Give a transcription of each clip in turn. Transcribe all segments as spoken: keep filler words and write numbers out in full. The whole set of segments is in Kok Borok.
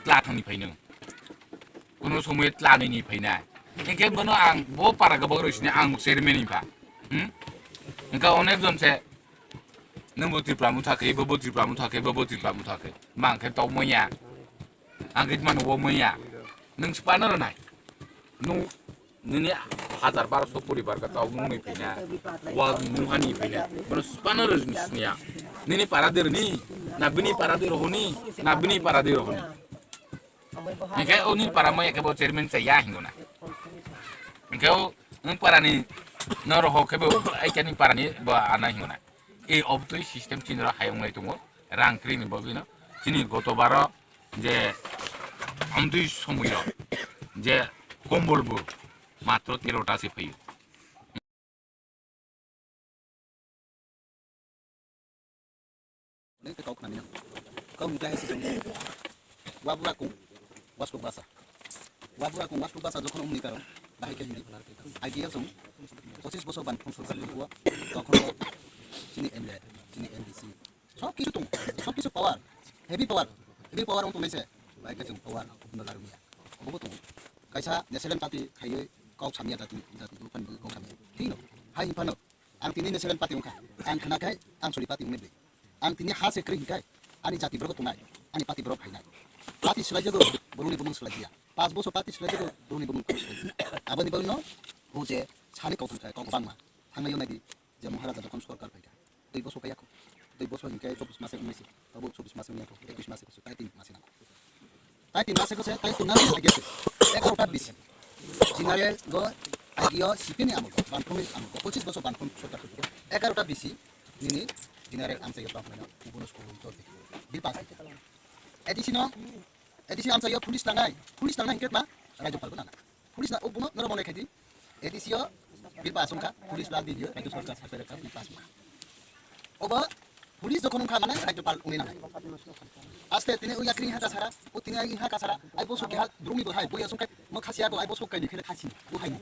Tla thangni phaino. Kuno somoi tla nini phaina. Hingke bono ang bo para gabak roi sini ang chairman ni pha. Hmm? Hingke onek jon se, nung bo Tripura motha khe, bo bo Tripura motha khe, bo bo Tripura motha khe. Ma hingke tau manya. Ang khe mano bo manya. Nung spana rwnai. Nung nini hajar barso poribar ka tau nung ni phaina. Wa nung hani phaina. Bono spana rwni siniya. Nini para de rwni, na bini para de rohoni, na bini para de rohoni. Hingke o ni para mo eke bo chairman cha ya hingo na. Hingke o ni para ni no roho ke bo ai ke ni para ni bo ana hingo na. E obtui system chini ro hayung lai tongo. Rang kri ni bo bino. Chini goto baro je amtui somoi ro je kombol bo matro tero ta se phayo. Nang tei kok nang nang. Kok nang tei hai sijong. Wabura kung, waskuk basa. Wabura kung, waskuk basa jokhon umni karo. Bahai khe hindi. Idea song. Pochis bosor ban phone sorkar ni kuwa. Jokhon chini M L A, chini M D C. Sob kisu tung, sob kisu power. Heavy power. Heavy power ung tung nese. Bahai khe chwng power. Umno laru miya. Obo tung. Kaisa national party khaiye kok samya jati, jati buphani kok samya. Thino. Hai phano. Ang tini national party wngkha. Ang khna khai ang sori party wngwi bwi. Ang tini ha se kwrwi hinkhai ani jati borok tongnai, ani party borok phainai. Party swlaijago, borokni bumung swlaiya. Pas bosor party swlaijago, borokni bumung swlaiya. Aboni bagwino o je sani kok thangkhai kok bangma. Thangnaio naidi je Maharaja jokhon sorkar phaikha. Dui bosor kaya kho. Dui bosor hinkhai chobbish mase wngwi se. Abo chobbish mase wngya kho. Ekush mase kho. Tai tin mase nango. Tai tin mase kho se, tai tin mase lagi se. Egarota bisi. General go agio sipini amo go, banthumi amo go, pochis bosor banthumi sorkar. Egarota bisi nini general amsa yo banthumi no, bonus ko to. Bill pass. A D C no, A D C amsa yo police tangai, police tangai hingke ma, rajyo palgo nana. Police na, o buno noro mone khaidi. A D C o bill pass wngkha, police la bill yo, rajyo sorkar sa pere ka bill pass wngkha. Obo police jokhon wngkha mane rajyo pal wngwi nangnai. Aste tini o yakri ha kasara, o tini ai ha kasara, ai bo sok ha brumi bo hai, bo ya songkai mo khasiya bo ai bo sok kai ni khele khasi, bo hai ni.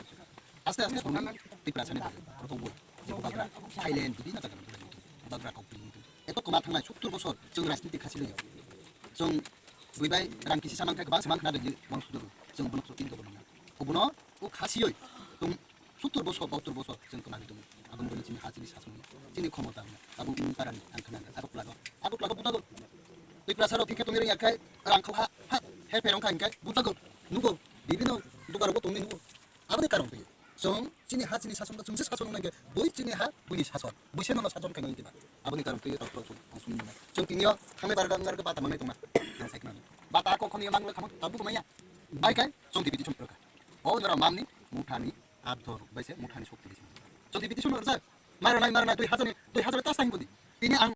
Aste aste brumi Tipra sani bo, bo bo, je bo bagra, Thailand, bibhinno jaga bagra kok bini. Eto koma thangnai sottur bosor, chwng rajniti khasi lo. Chwng Bui bai rang kisi samang khe kwbang samang khna rwdi, bang sudu chwng bono chwng tin dobo nang. Obono o khasiyoi tong sottur bosor, bahattor bosor chwng kwmani tongo. Aboni bagwi chini ha chini sason, chini khomota, abo wng parani ang khna, abo kwlago, abo kwlago budago. Twi prasaro thikhe tongwi rwngya khai rang khao ha, ha, her pherong kha hinkhai budago, nugo, bibino dugaro bo tongwi nugo. Aboni karon twi chwng chini ha chini sason, chwng se sason wngna khe bui chini ha buini sason, bui se nono sason khainai diba. Aboni karon twi tok tok ang sumni nai. Chwng tini o thangnai bar gang bar bata mangnai tongma. Ang sai khna. Bata ko khoni mang le khamang tabu maya. Bai kai chwng tibiti chwng praka. O nara mamni muthani ador bai se muthani sok tibiti. Chwng tibiti chwng rja. Mara nai mara nai dui hajar ni dui hajar ta sai budi. Tini ang